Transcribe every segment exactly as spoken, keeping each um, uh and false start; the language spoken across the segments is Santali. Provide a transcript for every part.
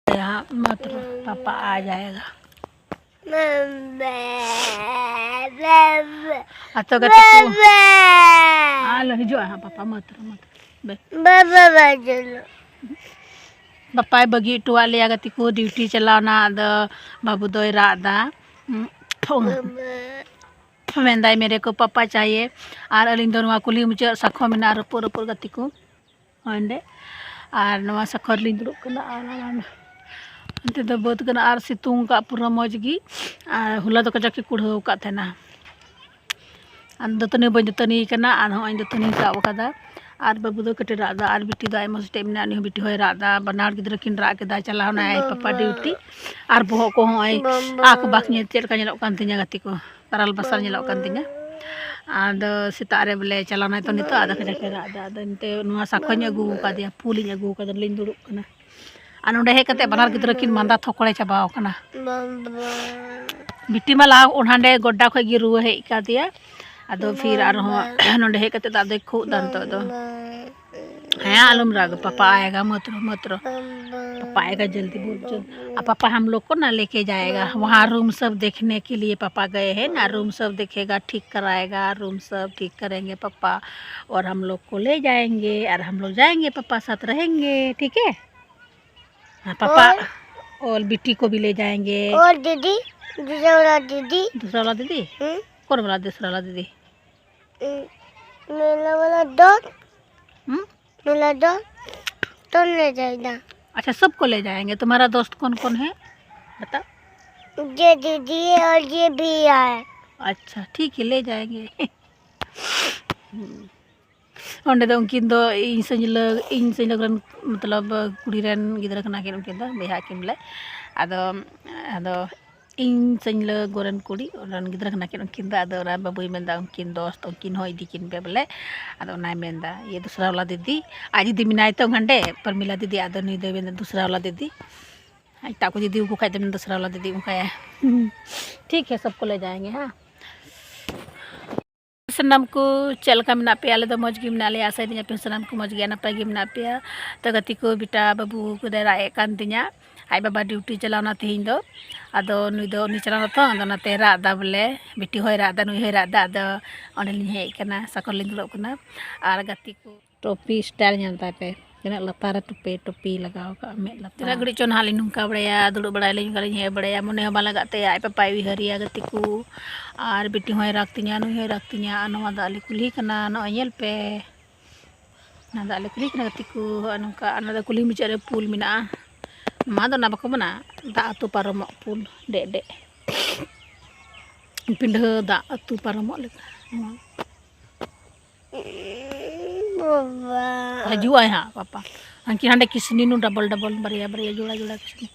ᱦᱟᱸᱜ ᱢᱟ ᱛᱚᱵᱮ, ᱯᱟᱯᱟ ᱟ ᱡᱟᱭᱮᱜᱟ᱾ ᱟᱛᱚ ᱜᱟᱛᱮ ᱠᱚ, ᱟᱞᱚ ᱦᱤᱡᱩᱜᱼᱟ ᱦᱟᱸᱜ ᱯᱟᱯᱟ, ᱢᱟ ᱛᱚᱵᱮ, ᱢᱟ ᱛᱚᱵᱮ᱾ ᱵᱟᱯᱟᱭ ᱵᱟᱹᱜᱤ ᱦᱚᱴᱚᱣᱟᱜ ᱞᱮᱭᱟ ᱜᱟᱛᱮ ᱠᱚ, ᱰᱤᱭᱩᱴᱤ ᱪᱟᱞᱟᱣᱱᱟ᱾ ᱟᱫᱚ ᱵᱟᱹᱵᱩ ᱫᱚᱭ ᱨᱟᱜ ᱮᱫᱟ᱾ ᱢᱮᱱᱫᱟᱭ, "ᱢᱮᱨᱮ ᱠᱚ ᱯᱟᱯᱟ ᱪᱟᱦᱤᱭᱮ᱾" ᱟᱨ ᱟᱹᱞᱤᱧ ᱫᱚ ᱱᱚᱣᱟ ᱠᱩᱞᱦᱤ ᱢᱩᱪᱟᱹᱫ ᱥᱟᱠᱷᱚ ᱢᱮᱱᱟᱜᱼᱟ, ᱨᱟᱹᱯᱩᱫ ᱨᱟᱹᱯᱩᱫ ᱜᱟᱛᱮ ᱠᱚ, ᱚᱸᱰᱮ᱾ ᱟᱨ ᱱᱚᱣᱟ ᱥᱟᱠᱷᱚ ᱨᱮᱞᱤᱧ ᱫᱩᱲᱩᱵ ᱠᱟᱱᱟ᱾ ᱟᱨ ᱚᱱᱛᱮ ᱫᱚ ᱵᱟᱹᱫᱽ ᱠᱟᱱᱟ ᱟᱨ ᱥᱤᱛᱩᱝ ᱠᱟᱜ ᱯᱩᱨᱟᱹ ᱢᱚᱡᱽ ᱜᱮ᱾ ᱟᱨ ᱦᱚᱞᱟ ᱫᱚ ᱠᱟᱡᱟᱠ ᱮ ᱠᱩᱲᱦᱟᱹᱣ ᱟᱠᱟᱫ ᱛᱟᱦᱮᱱᱟ᱾ ᱟᱨ ᱫᱟᱹᱛᱟᱹᱱᱤ ᱵᱟᱹᱧ ᱫᱟᱹᱛᱟᱹᱱᱤ ᱠᱟᱱᱟ, ᱟᱨ ᱦᱚᱸᱜᱼᱚᱭ ᱫᱟᱹᱛᱟᱹᱱᱤᱧ ᱥᱟᱵ ᱟᱠᱟᱫᱟ᱾ ᱟᱨ ᱵᱟᱹᱵᱩ ᱫᱚ ᱠᱟᱹᱴᱤᱡ ᱨᱟᱜ ᱮᱫᱟ, ᱟᱨ ᱵᱤᱴᱤ ᱫᱚ ᱟᱭᱢᱟ ᱥᱚᱴᱮᱡ ᱢᱮᱱᱟᱜᱼᱟ, ᱩᱱᱤ ᱦᱚᱸ ᱵᱤᱴᱤ ᱦᱚᱸᱭ ᱨᱟᱜ ᱮᱫᱟ᱾ ᱵᱟᱱᱟᱨ ᱜᱤᱫᱽᱨᱟᱹ ᱠᱤᱱ ᱨᱟᱜ ᱠᱮᱫᱟ, ᱪᱟᱞᱟᱣ ᱮᱱᱟᱭ ᱟᱡ ᱯᱟᱯᱟ ᱰᱤᱭᱩᱴᱤ᱾ ᱟᱨ ᱵᱚᱦᱚᱜ ᱠᱚ ᱦᱚᱸᱜᱼᱚᱭ ᱟᱸᱠ ᱵᱟᱠ ᱧᱮᱞ ᱪᱮᱫ ᱞᱮᱠᱟ ᱧᱮᱞᱚᱜ ᱠᱟᱱ ᱛᱤᱧᱟ ᱜᱟᱛᱮ ᱠᱚ, ᱛᱟᱨᱟᱞ ᱵᱟᱥᱟᱞ ᱧᱮᱞᱚᱜ ᱠᱟᱱ ᱛᱤᱧᱟ᱾ ᱟᱫᱚ ᱥᱮᱛᱟᱜ ᱨᱮ ᱵᱚᱞᱮ ᱪᱟᱞᱟᱣ ᱮᱱᱟᱭ ᱛᱚ ᱱᱤᱛᱚᱜ, ᱟᱫᱚ ᱠᱟᱡᱟᱠ ᱮ ᱨᱟᱜ ᱮᱫᱟ᱾ ᱟᱫᱚ ᱮᱱᱛᱮ ᱱᱚᱣᱟ ᱥᱟᱠᱷᱚᱧ ᱟᱹᱜᱩ ᱟᱠᱟᱫᱮᱭᱟ, ᱯᱷᱩᱞᱤᱧ ᱟᱹᱜᱩ ᱟᱠᱟᱫᱟ, ᱞᱤᱧ ᱫᱩᱲᱩᱵ ᱠᱟᱱᱟ᱾ ᱟᱨ ᱱᱚᱸᱰᱮ ᱦᱮᱡ ᱠᱟᱛᱮ ᱵᱟᱱᱟᱨ ᱜᱤᱫᱽᱨᱟᱹ ᱠᱤᱱ ᱢᱟᱸᱫᱟ ᱛᱷᱚᱠᱲᱮ ᱪᱟᱵᱟᱣ ᱠᱟᱱᱟ᱾ ᱵᱤᱴᱤ ᱢᱟ ᱞᱟᱦᱟ ᱚᱱ ᱦᱟᱸᱰᱮ ᱜᱚᱰᱰᱟ ᱠᱷᱚᱡ ᱜᱮ ᱨᱩᱣᱟᱹ ᱦᱮᱡ ᱠᱟᱫᱮᱭᱟ᱾ ᱟᱫᱚ ᱯᱷᱤᱨ ᱟᱨᱦᱚᱸ ᱱᱚᱸᱰᱮ ᱦᱮᱡ ᱠᱟᱛᱮ ᱫᱚ ᱟᱫᱚᱭ ᱠᱷᱩᱜ ᱫᱟ ᱱᱤᱛᱚᱜ ᱫᱚ᱾ ᱦᱮᱸ, ᱟᱞᱚᱢ ᱨᱟᱜ, ᱯᱟᱯᱟ ᱟᱭᱮᱜᱟ, ᱢᱚᱛ ᱨᱚ, ᱢᱚᱛ ᱨᱚ᱾ ᱯᱟᱯᱟ ᱟᱭᱮᱜᱟ ᱡᱚᱞᱫᱤ, ᱵᱚᱦᱩᱛ ᱡᱚᱞᱫ᱾ ᱟᱨ ᱯᱟᱯᱟ ᱦᱟᱢ ᱞᱳᱜ ᱠᱚ ᱱᱟ ᱞᱮᱠᱮ ᱡᱟᱭᱮᱜᱟ, ᱣᱟᱦᱟᱸ ᱨᱩᱢ ᱥᱟᱵ ᱫᱮᱠᱷᱱᱮ ᱠᱮ ᱞᱤᱭᱮ ᱯᱟᱯᱟ ᱜᱟᱭᱮ ᱦᱮᱸ ᱱᱟ, ᱨᱩᱢ ᱥᱟᱵ ᱫᱮᱠᱷᱮᱜᱟ, ᱴᱷᱤᱠ ᱠᱟᱨᱟᱭᱮᱜᱟ, ᱨᱩᱢ ᱥᱟᱵ ᱴᱷᱤᱠ ᱠᱟᱨᱮᱸᱜᱮ ᱯᱟᱯᱟ, ᱚᱨ ᱦᱟᱢ ᱞᱳᱜ ᱠᱚ ᱞᱮ ᱡᱟᱭᱮᱸᱜᱮ, ᱟᱨ ᱦᱟᱢ ᱞᱳᱜ ᱡᱟᱭᱮᱸᱜᱮ, ᱯᱟᱯᱟ ᱥᱟᱛᱷ ᱨᱮᱦᱮᱸᱜᱮ, ᱴᱷᱤᱠ ᱦᱮ? हाँ, पापा और, और बिट्टी को भी ले जाएंगे। और दीदी, दूसरा वाला दीदी। दूसरा वाला दीदी? हम्म। कौन वाला दूसरा वाला दीदी? हम्म, मेला वाला दोस्त। हम्म? मेला दोस्त तो ले जाएगा। अच्छा, सबको ले जाएंगे। तुम्हारा दोस्त कौन कौन है, बताओ। ये दीदी है और ये भी है। अच्छा, ठीक है, ले जाएंगे। हम्म। ᱚᱸᱰᱮ ᱫᱚ ᱩᱱᱠᱤᱱ ᱫᱚ ᱤᱧ ᱥᱟᱹᱧᱞᱟᱹ, ᱤᱧ ᱥᱟᱹᱧᱞᱟᱹ ᱨᱮᱱ, ᱢᱚᱛᱞᱚᱵ, ᱠᱩᱲᱤ ᱨᱮᱱ ᱜᱤᱫᱽᱨᱟᱹ ᱠᱟᱱᱟ ᱠᱤᱱ ᱩᱱᱠᱤᱱ ᱫᱚ, ᱵᱚᱭᱦᱟ ᱠᱤᱱ ᱵᱚᱞᱮ᱾ ᱟᱫᱚ, ᱟᱫᱚ ᱤᱧ ᱥᱟᱹᱧᱞᱟᱹ ᱜᱚ ᱨᱮᱱ ᱠᱩᱲᱤ ᱨᱮᱱ ᱜᱤᱫᱽᱨᱟᱹ ᱠᱟᱱᱟ ᱠᱤᱱ ᱩᱱᱠᱤᱱ ᱫᱚ᱾ ᱟᱫᱚ ᱚᱱᱟ ᱵᱟᱹᱵᱩᱭ ᱢᱮᱱᱫᱟ, "ᱩᱱᱠᱤᱱ ᱫᱚᱥ ᱛᱚ ᱩᱱᱠᱤᱱ ᱦᱚᱸ ᱤᱫᱤ ᱠᱤᱱ ᱯᱮ ᱵᱚᱞᱮ᱾" ᱟᱫᱚ ᱚᱱᱟᱭ ᱢᱮᱱᱫᱟ, "ᱤᱭᱟᱹ, ᱫᱩᱥᱨᱟ ᱣᱟᱞᱟ ᱫᱤᱫᱤ, ᱟᱡ ᱫᱤᱫᱤ ᱢᱮᱱᱟᱭ ᱛᱚ ᱦᱟᱸᱰᱮ, ᱯᱨᱚᱢᱤᱞᱟ ᱫᱤᱫᱤ", ᱟᱫᱚ ᱱᱩᱭ ᱫᱚᱭ ᱢᱮᱱᱫᱟ, "ᱫᱩᱥᱨᱟ ᱣᱟᱞᱟ ᱫᱤᱫᱤ, ᱮᱴᱟᱜ ᱠᱚ ᱫᱤᱫᱤ ᱠᱚ ᱠᱷᱟᱡ ᱫᱚ ᱢᱮᱱᱫᱟ, ᱫᱩᱥᱨᱟ ᱣᱟᱞᱟ ᱫᱤᱫᱤ", ᱚᱱᱠᱟᱭᱟ᱾ ᱴᱷᱤᱠ ᱦᱮ, ᱥᱚᱵᱠᱚ ᱞᱮ ᱡᱟᱭᱮᱸᱜᱮ, ᱦᱮᱸ᱾ ᱥᱟᱱᱟᱢ ᱠᱚ ᱪᱮᱫ ᱞᱮᱠᱟ ᱢᱮᱱᱟᱜ ᱯᱮᱭᱟ? ᱟᱞᱮ ᱫᱚ ᱢᱚᱡᱽ ᱜᱮ ᱢᱮᱱᱟᱜ ᱞᱮᱭᱟ᱾ ᱟᱥᱟᱭᱮᱫᱟᱹᱧ ᱟᱯᱮ ᱦᱚᱸ ᱥᱟᱱᱟᱢ ᱠᱚ ᱢᱚᱡᱽ ᱜᱮᱭᱟ, ᱱᱟᱯᱟᱭ ᱜᱮ ᱢᱮᱱᱟᱜ ᱯᱮᱭᱟ᱾ ᱛᱚ ᱜᱟᱛᱮ ᱠᱚ, ᱵᱮᱴᱟ ᱵᱟᱹᱵᱩ ᱠᱚᱫᱚᱭ ᱨᱟᱜ ᱮᱫ ᱠᱟᱱ ᱛᱤᱧᱟ᱾ ᱟᱡ ᱵᱟᱵᱟ ᱰᱤᱭᱩᱴᱤ ᱪᱟᱞᱟᱣᱱᱟ ᱛᱮᱦᱮᱧ ᱫᱚ᱾ ᱟᱫᱚ ᱱᱩᱭ ᱫᱚ ᱩᱱᱤ ᱪᱟᱞᱟᱣ ᱱᱟᱛᱚ, ᱟᱫᱚ ᱚᱱᱟᱛᱮ ᱨᱟᱜ ᱮᱫᱟ ᱵᱚᱞᱮ, ᱵᱤᱴᱤ ᱦᱚᱸᱭ ᱨᱟᱜ ᱮᱫᱟ, ᱱᱩᱭ ᱦᱚᱸᱭ ᱨᱟᱜ ᱮᱫᱟ᱾ ᱟᱫᱚ ᱚᱸᱰᱮ ᱞᱤᱧ ᱦᱮᱡ ᱟᱠᱟᱱᱟ, ᱥᱟᱠᱚᱨ ᱞᱤᱧ ᱫᱩᱲᱩᱵ ᱠᱟᱱᱟ᱾ ᱟᱨ ᱜᱟᱛᱮ ᱠᱚ, ᱴᱳᱯᱤ ᱥᱴᱟᱭᱤᱞ ᱧᱮᱞ ᱛᱟᱭ ᱯᱮ, ᱛᱤᱱᱟᱹᱜ ᱞᱟᱛᱟᱨ ᱨᱮ ᱴᱳᱯᱤ, ᱴᱳᱯᱤ ᱞᱟᱜᱟᱣ ᱠᱟᱜᱼᱟ ᱢᱮᱫ ᱞᱟᱛᱟᱨ᱾ ᱛᱤᱱᱟᱹᱜ ᱜᱷᱟᱹᱲᱤᱡ ᱪᱚ ᱱᱟᱦᱟᱜ ᱞᱤᱧ ᱱᱚᱝᱠᱟ ᱵᱟᱲᱟᱭᱟ, ᱫᱩᱲᱩᱵ ᱵᱟᱲᱟᱭᱟᱞᱤᱧ, ᱚᱱᱠᱟ ᱞᱤᱧ ᱦᱮᱡ ᱵᱟᱲᱟᱭᱟ, ᱢᱚᱱᱮ ᱦᱚᱸ ᱵᱟᱝ ᱞᱟᱜᱟᱜ ᱛᱟᱭᱟ, ᱟᱡ ᱯᱟᱯᱟᱭ ᱩᱭᱦᱟᱹᱨᱮᱭᱟ ᱜᱟᱛᱮ ᱠᱚ᱾ ᱟᱨ ᱵᱤᱴᱤ ᱦᱚᱸᱭ ᱨᱟᱜᱽ ᱛᱤᱧᱟ, ᱱᱩᱭ ᱦᱚᱸᱭ ᱨᱟᱜᱽ ᱛᱤᱧᱟ, ᱟᱨ ᱱᱚᱣᱟ ᱫᱚ ᱟᱞᱮ ᱠᱩᱞᱦᱤ ᱠᱟᱱᱟ, ᱱᱚᱜᱼᱚᱭ ᱧᱮᱞ ᱯᱮ᱾ ᱚᱱᱟ ᱫᱚ ᱟᱞᱮ ᱠᱩᱞᱦᱤ ᱠᱟᱱᱟ ᱜᱟᱛᱮ ᱠᱚ᱾ ᱦᱚᱸᱜᱼᱚ ᱱᱚᱝᱠᱟ, ᱟᱨ ᱱᱚᱣᱟ ᱫᱚ ᱠᱩᱞᱦᱤ ᱢᱩᱪᱟᱹᱫ ᱨᱮ ᱯᱩᱞ ᱢᱮᱱᱟᱜᱼᱟ᱾ ᱱᱚᱣᱟ ᱫᱚ ᱚᱱᱟ ᱵᱟᱠᱚ ᱢᱮᱱᱟ, ᱫᱟᱜ ᱟᱹᱛᱩ ᱯᱟᱨᱚᱢᱚᱜ ᱯᱩᱞ, ᱰᱮᱜ ᱰᱮᱜ᱾ ᱯᱤᱸᱰᱷᱟᱹ ᱫᱟᱜ ᱟᱹᱛᱩ ᱯᱟᱨᱚᱢᱚᱜ ᱞᱮᱠᱟ᱾ ᱱᱚᱣᱟ ᱵᱟᱵᱟ᱾ ᱦᱤᱡᱩᱜ ᱟᱭ ᱦᱟᱸᱜ ᱯᱟᱯᱟ᱾ ᱦᱟᱱᱠᱤ ᱦᱟᱸᱰᱮ ᱠᱤᱥᱱᱤ ᱱᱩ ᱰᱟᱵᱚᱞ ᱰᱟᱵᱚᱞ, ᱵᱟᱨᱭᱟ ᱵᱟᱨᱭᱟ, ᱡᱳᱲᱟ ᱡᱳᱲᱟ ᱠᱤᱥᱱᱤ᱾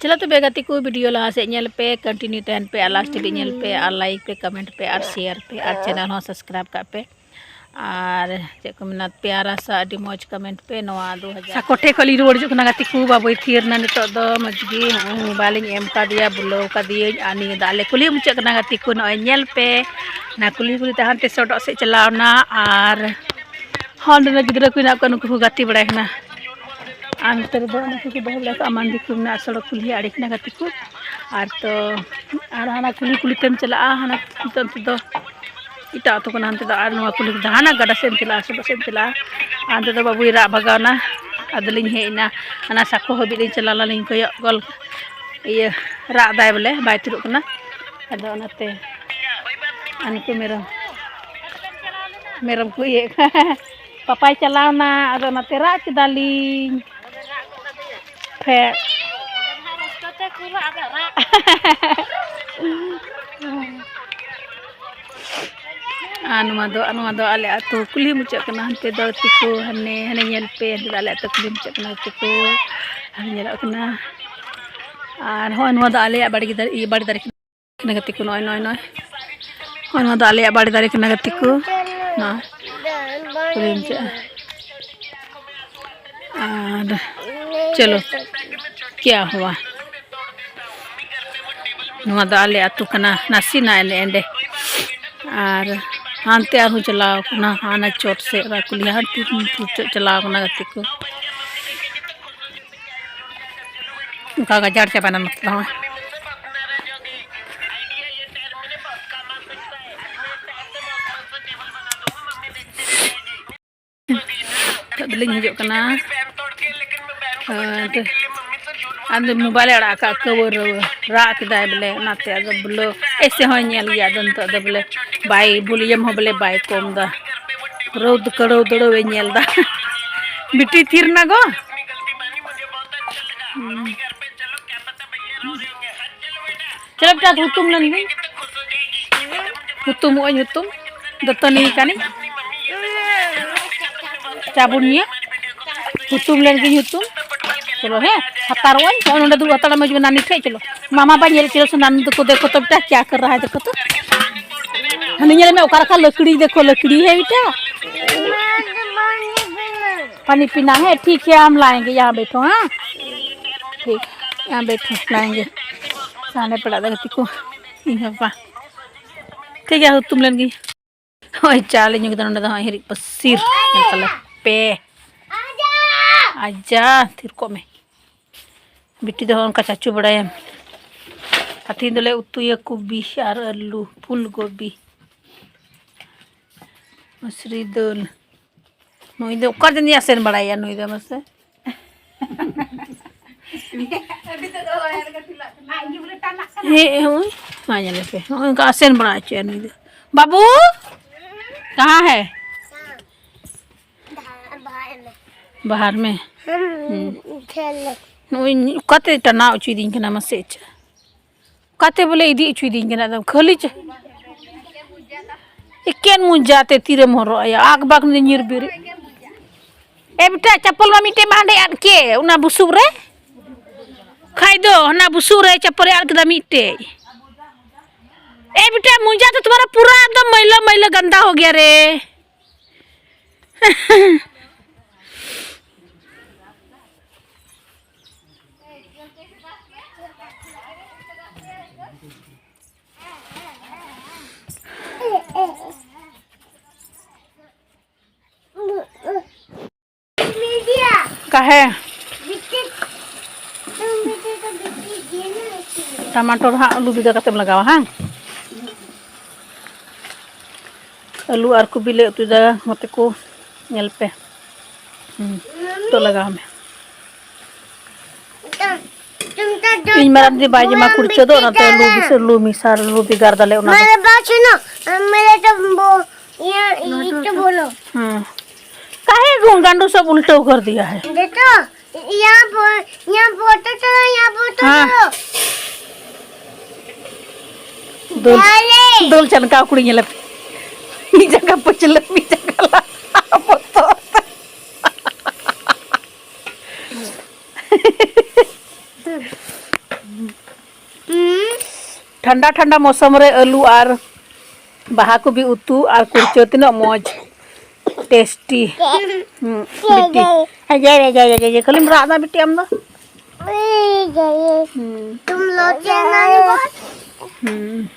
ᱪᱚᱞᱚ ᱛᱚᱵᱮ ᱜᱟᱛᱮ ᱠᱚ, ᱵᱷᱤᱰᱤᱭᱳ ᱞᱟᱦᱟ ᱥᱮᱫ ᱧᱮᱞ ᱯᱮ, ᱠᱚᱱᱴᱤᱱᱤᱭᱩ ᱛᱟᱦᱮᱱ ᱯᱮ, ᱟᱨ ᱞᱟᱥᱴ ᱦᱟᱹᱵᱤᱡ ᱧᱮᱞ ᱯᱮ, ᱟᱨ ᱞᱟᱭᱤᱠ ᱯᱮ, ᱠᱚᱢᱮᱱᱴ ᱯᱮ, ᱟᱨ ᱥᱮᱭᱟᱨ ᱯᱮ, ᱟᱨ ᱪᱮᱱᱮᱞ ᱦᱚᱸ ᱥᱟᱵᱥᱠᱨᱟᱭᱤᱵᱽ ᱠᱟᱜ ᱯᱮ᱾ ᱟᱨ ᱪᱮᱫ ᱠᱚ ᱢᱮᱱᱟ, ᱯᱮᱭᱟᱨᱟ ᱥᱟ ᱟᱹᱰᱤ ᱢᱚᱡᱽ ᱠᱚᱢᱮᱱᱴ ᱯᱮ᱾ ᱱᱚᱣᱟ ᱫᱩ ᱦᱟᱡᱟᱨ ᱥᱟᱠᱚ ᱴᱷᱮᱡ ᱠᱷᱚᱡ ᱞᱤᱧ ᱨᱩᱣᱟᱹᱲ ᱦᱤᱡᱩᱜ ᱠᱟᱱᱟ ᱜᱟᱛᱮ ᱠᱚ, ᱵᱟᱵᱩᱭ ᱛᱷᱤᱨ ᱮᱱᱟ ᱱᱤᱛᱚᱜ ᱫᱚ ᱢᱚᱡᱽ ᱜᱮ᱾ ᱦᱚᱸᱜᱼᱚᱭ ᱢᱳᱵᱟᱭᱤᱞ ᱤᱧ ᱮᱢ ᱠᱟᱫᱮᱭᱟ, ᱵᱩᱞᱟᱹᱣ ᱠᱟᱫᱮᱭᱟᱹᱧ᱾ ᱟᱨ ᱱᱤᱭᱟᱹ ᱫᱚ ᱟᱞᱮ ᱠᱩᱞᱦᱤ ᱢᱩᱪᱟᱹᱫ ᱠᱟᱱᱟ ᱜᱟᱛᱮ ᱠᱚ, ᱱᱚᱜᱼᱚᱭ ᱧᱮᱞ ᱯᱮ᱾ ᱚᱱᱟ ᱠᱩᱞᱦᱤ ᱠᱩᱞᱦᱤ ᱛᱮ ᱦᱟᱱᱛᱮ ᱥᱚᱰᱚᱜ ᱥᱮᱫ ᱪᱟᱞᱟᱣ ᱮᱱᱟ᱾ ᱟᱨ ᱦᱚᱸ ᱚᱸᱰᱮ ᱫᱚ ᱜᱤᱫᱽᱨᱟᱹ ᱠᱚ ᱦᱮᱱᱟᱜ ᱠᱚᱣᱟ, ᱱᱩᱠᱩ ᱠᱚ ᱜᱟᱛᱮ ᱵᱟᱲᱟᱭ ᱠᱟᱱᱟ᱾ ᱟᱨ ᱱᱚᱛᱮ ᱨᱮᱫᱚ ᱱᱩᱠᱩ ᱠᱚ ᱫᱚᱦᱚ ᱞᱮᱠᱟ ᱟᱢᱟᱱ ᱫᱤᱠᱩ ᱢᱮᱱᱟᱜᱼᱟ, ᱥᱚᱲᱚᱠ ᱠᱩᱞᱦᱤ ᱟᱲᱮ ᱠᱟᱱᱟ ᱜᱟᱛᱮ ᱠᱚ᱾ ᱟᱨ ᱛᱚ, ᱟᱨ ᱦᱟᱱᱟ ᱠᱩᱞᱦᱤ ᱠᱩᱞᱦᱤ ᱛᱮᱢ ᱪᱟᱞᱟᱜᱼᱟ, ᱦᱟᱱᱟ ᱱᱤᱛᱚᱜ ᱚᱱᱛᱮ ᱫᱚ ᱮᱴᱟᱜ ᱟᱹᱛᱩ ᱠᱟᱱᱟ, ᱦᱟᱱᱛᱮ ᱫᱚ ᱟᱨ ᱱᱚᱣᱟ ᱠᱩᱞᱦᱤ ᱫᱚ ᱦᱟᱱᱟ ᱜᱟᱰᱟ ᱥᱮᱫ ᱮᱢ ᱪᱟᱞᱟᱜᱼᱟ, ᱥᱚᱰᱚᱜ ᱥᱮᱫ ᱮᱢ ᱪᱟᱞᱟᱜᱼᱟ᱾ ᱟᱨ ᱚᱱᱛᱮ ᱫᱚ ᱵᱟᱹᱵᱩᱭ ᱨᱟᱜ ᱵᱷᱟᱜᱟᱣᱱᱟ᱾ ᱟᱫᱚᱞᱤᱧ ᱦᱮᱡ ᱮᱱᱟ, ᱦᱟᱱᱟ ᱥᱟᱠᱚ ᱦᱟᱹᱵᱤᱡ ᱞᱤᱧ ᱪᱟᱞᱟᱣ ᱞᱮᱱᱟ, ᱞᱤᱧ ᱠᱚᱭᱚᱜ ᱜᱚᱞ, ᱤᱭᱟᱹ, ᱨᱟᱜ ᱫᱟᱭ ᱵᱚᱞᱮ, ᱵᱟᱭ ᱛᱷᱤᱨᱚᱜ ᱠᱟᱱᱟ᱾ ᱟᱫᱚ ᱚᱱᱟᱛᱮ ᱟᱨ ᱱᱩᱠᱩ ᱢᱮᱨᱚᱢ, ᱢᱮᱨᱚᱢ ᱠᱚ ᱤᱭᱟᱹ, ᱯᱟᱯᱟᱭ ᱪᱟᱞᱟᱣᱱᱟ, ᱟᱫᱚ ᱚᱱᱟᱛᱮ ᱨᱟᱜ ᱠᱮᱫᱟᱞᱤᱧ᱾ ᱯᱷᱮ- ᱟᱨ ᱱᱚᱣᱟ ᱫᱚ, ᱱᱚᱣᱟ ᱫᱚ ᱟᱞᱮ ᱟᱹᱛᱩ ᱠᱩᱞᱦᱤ ᱢᱩᱪᱟᱹᱫ ᱠᱟᱱᱟ᱾ ᱦᱟᱱᱛᱮ ᱫᱚ ᱛᱤᱠᱩ, ᱦᱟᱱᱮ, ᱦᱟᱱᱮ ᱧᱮᱞ ᱯᱮ, ᱦᱟᱱᱛᱮ ᱫᱚ ᱟᱞᱮ ᱟᱹᱛᱩ ᱠᱩᱞᱦᱤ ᱢᱩᱪᱟᱹᱫ ᱠᱟᱱᱟ ᱛᱤᱠᱩ, ᱦᱟᱱᱮ ᱧᱮᱞᱚᱜ ᱠᱟᱱᱟ᱾ ᱟᱨ ᱦᱚᱸᱜᱼᱚᱭ ᱱᱚᱣᱟ ᱫᱚ ᱟᱞᱮᱭᱟᱜ ᱵᱟᱲᱜᱮ ᱫᱟᱨᱮ, ᱤᱭᱟᱹ, ᱵᱟᱲᱜᱮ ᱫᱟᱨᱮ ᱠᱟᱱᱟ ᱜᱟᱛᱮ ᱠᱚ᱾ ᱱᱚᱜᱼᱚᱭ, ᱱᱚᱜᱼᱚᱭ, ᱱᱚᱜᱼᱚᱭ, ᱦᱚᱸᱜᱼᱚᱭ ᱱᱚᱣᱟ ᱫᱚ ᱟᱞᱮᱭᱟᱜ ᱵᱟᱲᱜᱮ ᱫᱟᱨᱮ ᱠᱟᱱᱟ ᱜᱟᱛᱮ ᱠᱚ᱾ ᱱᱚᱣᱟ ᱠᱩᱞᱦᱤ ᱢᱩᱪᱟᱹᱫ᱾ ᱟᱨ ᱪᱚᱞᱚ, ᱠᱭᱟ ᱦᱩᱣᱟ? ᱱᱚᱣᱟ ᱫᱚ ᱟᱞᱮ ᱟᱹᱛᱩ ᱠᱟᱱᱟ, ᱱᱟᱥᱮᱱᱟᱜ ᱮᱱᱮ ᱮᱸᱰᱮ᱾ ᱟᱨ ᱦᱟᱱᱛᱮ ᱟᱨᱦᱚᱸ ᱪᱟᱞᱟᱣ ᱠᱟᱱᱟ, ᱦᱟᱱᱟ ᱪᱚᱴ ᱥᱮᱫ ᱨᱟᱜ ᱠᱩᱞᱦᱤ, ᱦᱟᱱᱛᱮ ᱢᱩᱪᱟᱹᱫ ᱪᱟᱞᱟᱣ ᱠᱟᱱᱟ ᱜᱟᱛᱮ ᱠᱚ᱾ ᱚᱱᱠᱟ ᱜᱟᱡᱟᱲ ᱪᱟᱵᱟᱭᱮᱱᱟ ᱱᱚᱛᱮ ᱫᱚ ᱦᱚᱸ᱾ ᱱᱤᱛᱚᱜ ᱫᱚᱞᱤᱧ ᱦᱤᱡᱩᱜ ᱠᱟᱱᱟ᱾ ᱟᱫᱚ ᱢᱳᱵᱟᱭᱤᱞ ᱮ ᱟᱲᱟᱜ ᱟᱠᱟᱫ, ᱠᱟᱹᱣᱟᱹ ᱨᱟᱹᱣᱟᱹ ᱨᱟᱜ ᱠᱮᱫᱟᱭ ᱵᱚᱞᱮ, ᱚᱱᱟᱛᱮ ᱟᱫᱚ ᱵᱚᱞᱮ ᱮᱥᱮ ᱦᱚᱸᱭ ᱧᱮᱞ ᱜᱮᱭᱟ᱾ ᱟᱫᱚ ᱱᱤᱛᱚᱜ ᱫᱚ ᱵᱚᱞᱮ ᱵᱟᱭ, ᱵᱷᱚᱞᱤᱭᱟᱢ ᱦᱚᱸ ᱵᱚᱞᱮ ᱵᱟᱭ ᱠᱚᱢ ᱮᱫᱟ᱾ ᱨᱟᱹᱣ ᱠᱟᱹᱲᱟᱹᱣ ᱫᱟᱹᱲᱟᱹᱣ ᱮ ᱧᱮᱞ ᱮᱫᱟ᱾ ᱵᱤᱴᱤ ᱛᱷᱤᱨ ᱱᱟ ᱜᱚ᱾ ᱦᱩᱸ᱾ ᱪᱚᱞᱚ ᱵᱮᱴᱟ, ᱦᱩᱛᱩᱢ ᱞᱮᱱ ᱜᱤᱧ᱾ ᱦᱩᱛᱩᱢᱚᱜ ᱟᱹᱧ, ᱦᱩᱛᱩᱢ᱾ ᱫᱟᱹᱛᱟᱹᱱᱤ ᱠᱟᱹᱱᱟᱹᱧ᱾ ᱪᱟ ᱵᱚᱱ ᱧᱩᱭᱟ᱾ ᱦᱩᱛᱩᱢ ᱞᱮᱱ ᱜᱤᱧ, ᱦᱩᱛᱩᱢ᱾ ᱪᱚᱞᱚ, ᱦᱮᱸ, ᱦᱟᱛᱟᱨᱚᱜ ᱟᱹᱧ᱾ ᱱᱚᱜᱼᱚᱭ ᱱᱚᱰᱮ ᱫᱩᱲᱩᱵ ᱦᱟᱛᱟᱲ ᱢᱮ, ᱱᱟᱱᱤ ᱴᱷᱮᱡ᱾ ᱪᱚᱞᱚ, ᱢᱟᱢᱟ ᱵᱟ ᱧᱮᱞ ᱪᱚᱞᱚ ᱥᱮ, ᱱᱟᱱᱩ ᱛᱟᱠᱚ ᱫᱮᱠᱷᱚ ᱛᱚ ᱵᱮᱴᱟ, ᱠᱮᱭᱟ ᱠᱟᱨ ᱨᱟᱦᱟ ᱦᱟᱭ ᱫᱮᱠᱷᱚ ᱛᱚ᱾ ᱦᱟᱱᱮ ᱧᱮᱞ ᱢᱮ, ᱚᱠᱟ ᱞᱮᱠᱟ ᱞᱟᱹᱠᱲᱤ ᱫᱮᱠᱷᱚ, ᱞᱟᱹᱠᱲᱤ ᱦᱮ ᱵᱮᱴᱟ᱾ पानी पीना है? ठीक है, हम लाएंगे, यहाँ बैठो, हाँ? ठीक, यहाँ बैठो, लाएंगे। ᱥᱟᱱᱮ ᱯᱮᱲᱟ ᱫᱚ ᱜᱟᱛᱮ ᱠᱚ, ᱤᱧ ᱦᱚᱸ ᱵᱟ᱾ ᱴᱷᱤᱠ ᱜᱮᱭᱟ, ᱦᱩᱛᱩᱢ ᱞᱮᱱ ᱜᱮ᱾ ᱦᱳᱭ, ᱪᱟ ᱞᱮ ᱧᱩ ᱠᱮᱫᱟ ᱱᱚᱸᱰᱮ ᱫᱚ, ᱦᱚᱸᱜᱼᱚᱭ ᱦᱤᱨᱤᱡ ᱯᱟᱹᱥᱤᱨ ᱮᱱ ᱛᱟᱞᱮ ᱯᱮ᱾ ᱟᱡᱟ, ᱛᱷᱤᱨ ᱠᱚᱜ ᱢᱮ᱾ ᱵᱤᱴᱤ ᱫᱚ ᱦᱚᱸᱜᱼᱚ ᱱᱚᱝᱠᱟ ᱪᱟᱪᱚ ᱵᱟᱲᱟᱭᱟᱢ᱾ ᱟᱨ ᱛᱤᱦᱤᱧ ᱫᱚᱞᱮ ᱩᱛᱩᱭᱟ ᱠᱚᱵᱤ ᱟᱨ ᱟᱹᱞᱩ, ᱯᱷᱩᱞ ᱜᱳᱵᱤ᱾ ᱢᱟᱹᱥᱨᱤ ᱫᱟᱹᱞ᱾ ᱱᱩᱭ ᱫᱚ ᱚᱠᱟ ᱫᱤᱱ ᱟᱥᱮᱱ ᱵᱟᱲᱟᱭᱟ ᱱᱩᱭ ᱫᱚ ᱢᱟᱥᱮ? ᱦᱮᱸ, ᱦᱳᱭ᱾ ᱢᱟ ᱧᱮᱞ ᱯᱮ, ᱱᱚᱜᱼᱚᱭ ᱱᱚᱝᱠᱟ ᱟᱥᱮᱱ ᱵᱟᱲᱟ ᱦᱚᱪᱚᱭᱟ ᱱᱩᱭ ᱫᱚ᱾ ᱵᱟᱹᱵᱩ, ᱠᱟᱦᱟᱸ ᱦᱮ? ᱵᱟᱦᱟᱨ ᱢᱮ᱾ ᱦᱩᱸ᱾ ᱱᱚᱜᱼᱚᱭ ᱚᱠᱟᱛᱮ ᱴᱟᱱᱟᱣ ᱦᱚᱪᱚᱭᱮᱫᱤᱧ ᱠᱟᱱᱟ ᱢᱟᱥᱮ? ᱟᱪᱪᱷᱟ, ᱚᱠᱟᱛᱮ ᱵᱚᱞᱮ ᱤᱫᱤ ᱦᱚᱪᱚᱭᱮᱫᱤᱧ ᱠᱟᱱᱟ ᱮᱠᱫᱚᱢ ᱠᱷᱟᱹᱞᱤ ᱪᱮ-, ᱮᱠᱮᱱ ᱢᱚᱡᱟ ᱛᱮ ᱛᱤᱨᱮᱢ ᱦᱚᱨᱚᱜ ᱟᱭᱟ, ᱟᱠ ᱵᱟᱠ ᱧᱤᱨ ᱵᱤᱨ᱾ ᱮ ᱵᱮᱴᱟ, ᱪᱟᱯᱚᱞ ᱢᱟ ᱢᱤᱫᱴᱮᱡ ᱢᱟ ᱦᱟᱸᱰᱮ ᱟᱫ ᱠᱮ, ᱚᱱᱟ ᱵᱩᱥᱩᱵ ᱨᱮ᱾ ᱠᱷᱟᱡ ᱫᱚ, ᱚᱱᱟ ᱵᱩᱥᱩᱵ ᱨᱮ ᱪᱟᱯᱚᱞ ᱮ ᱟᱫ ᱠᱮᱫᱟ ᱢᱤᱫᱴᱮᱡ᱾ ᱮ ᱵᱮᱴᱟ, ᱢᱚᱡᱟ ᱛᱚ ᱛᱩᱢᱦᱟᱨᱟ ᱯᱩᱨᱟ ᱮᱠᱫᱚᱢ ᱢᱟᱹᱭᱞᱟᱹ, ᱢᱟᱹᱭᱞᱟᱹ ᱜᱟᱱᱫᱟ ᱦᱳ ᱜᱮᱭᱟ ᱨᱮ᱾ ᱠᱟᱦᱮ᱾ ᱴᱟᱢᱟᱴᱳᱨ ᱦᱟᱸᱜ ᱟᱹᱞᱩ ᱵᱤᱫᱟᱹ ᱠᱟᱛᱮᱢ ᱞᱟᱜᱟᱣᱟ, ᱦᱟᱝ? ᱟᱹᱞᱩ ᱟᱨ ᱠᱚᱵᱤ ᱞᱮ ᱩᱛᱩᱭᱫᱟ, ᱜᱟᱛᱮ ᱠᱚ, ᱧᱮᱞ ᱯᱮ᱾ ᱦᱩᱸ, ᱱᱤᱛᱚᱜ ᱞᱟᱜᱟᱣ ᱢᱮ᱾ ᱤᱧ ᱢᱟᱨᱟᱝ ᱫᱤᱫᱤ ᱵᱟᱭ ᱡᱚᱢᱟ ᱠᱩᱲᱪᱟᱹ ᱫᱚ, ᱚᱱᱟᱛᱮ ᱟᱹᱞᱩ ᱵᱤᱥᱟᱹ, ᱟᱹᱞᱩ ᱢᱮᱥᱟ, ᱟᱹᱞᱩ ᱵᱮᱜᱟᱨ ᱫᱟᱞᱮ ᱚᱱᱟ ᱫᱚ᱾ मेरे पास सुनो, मेरे तो वो, ये, ये तो बोलो। ᱦᱩᱸ, ᱠᱟᱦᱮ ᱜᱳ ᱜᱟᱸᱰᱳ ᱥᱚᱵ ᱩᱞᱴᱟᱹᱣ ᱠᱚᱨ ᱫᱤᱭᱟ ᱦᱮ᱾ देखो, यहाँ पर, यहाँ पर तो चलो, यहाँ पर तो हाँ। चलो। ᱫᱟᱹᱞ, ᱫᱟᱹᱞ ᱪᱟᱱᱠᱟᱣ ᱠᱩᱲᱤ ᱧᱮᱞᱮ ᱯᱮ᱾ ᱢᱤᱫ ᱡᱟᱸᱜᱟ ᱯᱟᱹᱪᱷᱞᱟᱹ, ᱢᱤᱫ ᱡᱟᱸᱜᱟ ᱞᱟᱦᱟ ᱵᱚᱛᱚᱨ᱾ ᱴᱷᱟᱱᱰᱟ ᱴᱷᱟᱱᱰᱟ ᱢᱳᱥᱚᱢ ᱨᱮ ᱟᱹᱞᱩ ᱟᱨ ᱵᱟᱦᱟ ᱠᱚᱵᱤ ᱩᱛᱩ ᱟᱨ ᱠᱩᱲᱪᱟᱹ ᱛᱤᱱᱟᱹᱜ ᱢᱚᱡᱽ, ᱴᱮᱥᱴᱤ᱾ ᱦᱩᱸ, ᱵᱤᱴᱤ᱾ ᱦᱮᱸ, ᱡᱟᱭ, ᱡᱟᱭ, ᱡᱟᱭ, ᱡᱟᱭ, ᱡᱟᱭ, ᱠᱷᱟᱹᱞᱤᱢ ᱨᱟᱜ ᱮᱫᱟ ᱵᱤᱴᱤ ᱟᱢ ᱫᱚ? ᱦᱩᱸ᱾ तुम लोग चैनल पर। ᱦᱩᱸ᱾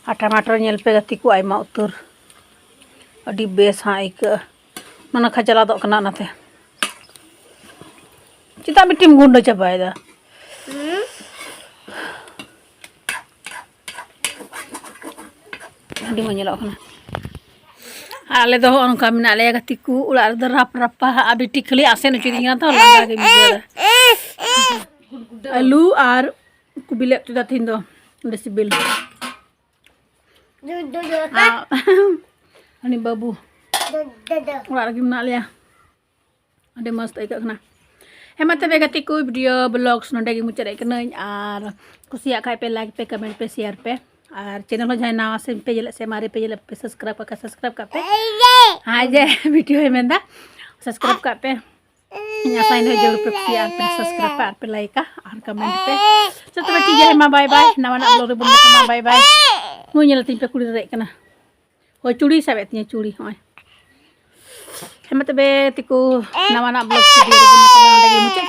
ᱟᱨ ᱴᱟᱢᱟᱴᱳ ᱧᱮᱞ ᱯᱮ ᱜᱟᱛᱮ ᱠᱚ, ᱟᱭᱢᱟ ᱩᱛᱟᱹᱨ᱾ ᱟᱹᱰᱤ ᱵᱮᱥ ᱦᱟᱸᱜ ᱟᱹᱭᱠᱟᱹᱜᱼᱟ᱾ ᱢᱟᱱᱮ ᱠᱷᱟᱡᱟᱞᱟ ᱫᱚᱜ ᱠᱟᱱᱟ ᱚᱱᱟᱛᱮ᱾ ᱪᱮᱫᱟᱜ ᱵᱤᱴᱤᱢ ᱜᱩᱸᱰᱟᱹ ᱪᱟᱵᱟᱭᱮᱫᱟ? ᱦᱩᱸ? ᱟᱹᱰᱤ ᱢᱚᱡᱽ ᱧᱮᱞᱚᱜ ᱠᱟᱱᱟ᱾ ᱟᱨ ᱟᱞᱮ ᱫᱚ ᱦᱚᱸᱜᱼᱚ ᱱᱚᱝᱠᱟ ᱢᱮᱱᱟᱜ ᱞᱮᱭᱟ ᱜᱟᱛᱮ ᱠᱚ᱾ ᱚᱲᱟᱜ ᱨᱮᱫᱚ ᱨᱟᱯ ᱨᱟᱯᱟ ᱦᱟᱸᱜ, ᱟᱨ ᱵᱤᱴᱤ ᱠᱷᱟᱹᱞᱤ ᱟᱥᱮᱱ ᱦᱚᱪᱚᱭᱫᱤᱧ ᱠᱟᱱᱟ ᱛᱚ, ᱞᱟᱸᱜᱟ ᱜᱮ ᱵᱩᱡᱷᱟᱹᱣ ᱫᱟ᱾ ᱟᱹᱞᱩ ᱟᱨ ᱠᱚᱵᱤ ᱞᱮ ᱩᱛᱩᱭᱫᱟ ᱛᱤᱦᱤᱧ ᱫᱚ, ᱟᱹᱰᱤ ᱥᱤᱵᱤᱞ᱾ ᱟᱨ ᱩᱱᱤ ᱵᱟᱹᱵᱩ ᱚᱲᱟᱜ ᱨᱮᱜᱮ ᱢᱮᱱᱟᱜ ᱞᱮᱭᱟ᱾ ᱟᱹᱰᱤ ᱢᱚᱡᱽ ᱟᱹᱭᱠᱟᱹᱜ ᱠᱟᱱᱟ᱾ ᱦᱮᱸ, ᱢᱟ ᱛᱚᱵᱮ ᱜᱟᱛᱮ ᱠᱚ, video vlogs ᱱᱚᱸᱰᱮ ᱜᱮ ᱢᱩᱪᱟᱹᱫ ᱮᱫ ᱠᱟᱹᱱᱟᱹᱧ᱾ ᱟᱨ ᱠᱩᱥᱤᱭᱟᱜ ᱠᱷᱟᱡ ᱯᱮ like ᱯᱮ, comment ᱯᱮ, share ᱯᱮ᱾ ᱟᱨ channel ᱦᱚᱸ ᱡᱟᱦᱟᱸᱭ ᱱᱟᱣᱟ ᱥᱮ ᱯᱮ ᱧᱮᱞᱮᱫ ᱥᱮ ᱢᱟᱨᱮ ᱯᱮ ᱧᱮᱞᱮᱫ ᱯᱮ, subscribe ᱠᱟᱜ ᱠᱷᱟᱡ subscribe ᱠᱟᱜ ᱯᱮ᱾ ᱦᱮᱸ, ᱡᱮ video ᱦᱚᱸᱭ ᱢᱮᱱᱫᱟ, subscribe ᱠᱟᱜ ᱯᱮ᱾ ᱤᱧ ᱟᱥᱟᱭ ᱱᱟᱹᱧ ᱡᱟᱹᱨᱩᱲ ᱯᱮ ᱠᱩᱥᱤᱭᱟᱜᱼᱟ, ᱟᱨ ᱯᱮ subscribe ᱯᱮ, ᱟᱨ ᱯᱮ like ᱟ, ᱟᱨ comment ᱯᱮ᱾ ᱪᱚ ᱛᱚᱵᱮ ᱴᱷᱤᱠ ᱜᱮᱭᱟ, ᱦᱮᱸ ᱢᱟ, bye bye᱾ ᱱᱟᱣᱟᱱᱟᱜ vlog ᱨᱮᱵᱚᱱ ᱧᱟᱯᱟᱢᱟ, bye bye᱾ ᱱᱩᱭ ᱧᱮᱞ ᱛᱤᱧ ᱯᱮ, ᱠᱩᱲᱤ ᱨᱮ ᱫᱮᱡ ᱠᱟᱱᱟ᱾ ᱦᱳᱭ, ᱪᱩᱲᱤ ᱥᱟᱵ ᱮᱫ ᱛᱤᱧᱟᱹ, ᱪᱩᱲᱤ, ᱦᱚᱸᱜᱼᱚᱭ᱾ ᱦᱮᱸ ᱢᱟ ᱛᱚᱵᱮ ᱛᱤᱠᱩ, ᱱᱟᱣᱟᱱᱟᱜ vlog video ᱨᱮᱵᱚᱱ ᱧᱟᱯᱟᱢᱟ, ᱱᱚᱸᱰᱮ ᱜᱮ ᱢᱩᱪᱟᱹᱫ᱾